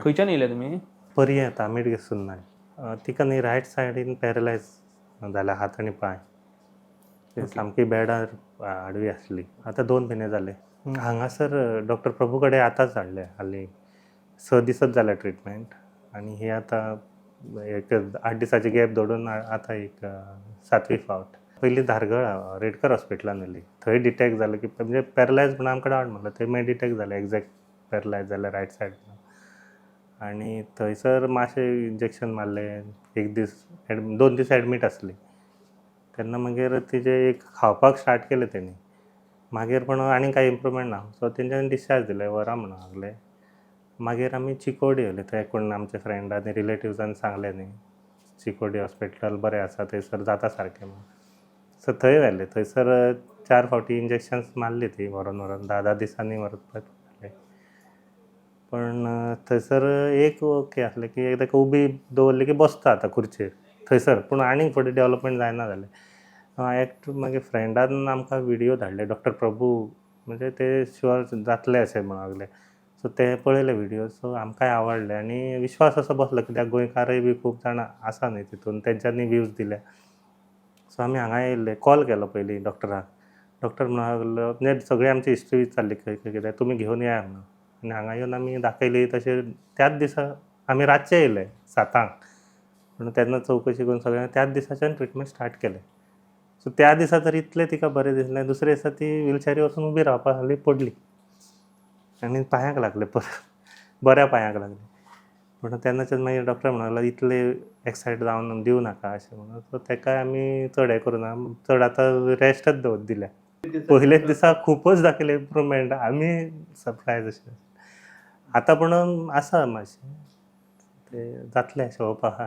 खंयच्यान येयले तुमी? पर्यें तामिळ सुन्नाय. तिका न्ही रायट सायडीन पॅरलायज जाल्या हात आनी पांय. ते सामकी बेडार आडवी आसली. आतां 2 म्हयने जाले. हांगासर डॉक्टर प्रभू कडेन आतांच हाडले. हालीं 6 दिसच जाले ट्रिटमेंट आनी ही आतां एक 8 दिसाची गॅप दवरून आतां एक सातवी फावट. पयलीं धारगळ रेडकर हॉस्पिटलान व्हेली. थंय डिटेक्ट जालें की म्हणजे पॅरलायज म्हणून आमकां डावट म्हणलो. थंय मागीर डिटेक्ट जालें, एग्जॅक्ट पॅरलायज जालें रायट सायड. आनी थंयसर मातशें इंजेक्शन मारलें. एक दीस, 2 दीस एडमीट आसली. तेन्ना मागीर तिजें एक खावपाक स्टार्ट केलें तेणी. मागीर पूण आनी कांय इम्प्रुवमेंट ना, सो तेंच्यांनी डिस्चार्ज दिलें, व्हरा म्हणून लागले. मागीर आमी चिकोडी व्हेलें. थंय कोण आमचे फ्रेंड आनी रिलेटिव्सान सांगलें न्ही, चिकोडी हॉस्पिटल बरें आसा, थंयसर जाता सारकें म्हणून. सो थंय व्हेलें. थंयसर चार फावटी इंजेक्शन्स मारली ती व्हरोन व्हरोन, 10-10 दिसांनी व्हरपाक पडलें. पण थंयसर एक ओके आसलें की ताका उबी दवरली की बसता आतां खुर्चेर थंयसर. पूण आनीक फुडें डेवलपमेंट जायना जालें. एक मागीर फ्रेंडान आमकां विडियो धाडले, डॉक्टर प्रभू म्हणजे ते शुअर जातले अशें म्हणूंक लागले. सो ते पळयले विडियो, सो आमकांय आवडले आनी विश्वास असो बसलो, कित्याक गोंयकारय बी खूब जाणां आसा न्ही तितून, तेंच्यांनी व्यूज दिले. सो आमी हांगा येयल्ले. कॉल केलो पयलीं डॉक्टराक. डॉक्टर म्हणूंक लागलो, म्हणजे सगळी आमची हिस्ट्री विचारली, खंय खंय कितें, तुमी घेवन येया म्हणून. आनी हांगा येवन आमी दाखयली. तशें त्याच दिसा आमी रातचे येयले 7 पूण तेन्ना चवकशी करून सगळें त्याच दिसाच्यान ट्रिटमेंट स्टार्ट केलें. सो त्या दिसा तर इतलें तिका बरें दिसलें, दुसऱ्या दिसा ती व्हिलचॅरी वचून उबी रावपाक लागली, पडली आनी पांयाक लागले परत, बऱ्या पांयाक लागले. पूण तेन्नाच्यान मागीर डॉक्टर म्हणूंक लागलो, इतले एक्सायट जावन दिवं नाका अशें म्हणून. सो तेकाय आमी चड हें करूना, चड आतां रेस्टच दवर दिल्या. पयलेच दिसा खुबच दाखयलें इम्प्रुवमेंट, आमी सरप्रायज अशें. आतां पूण आसा मातशें, ते जातलें अशें होप आहा.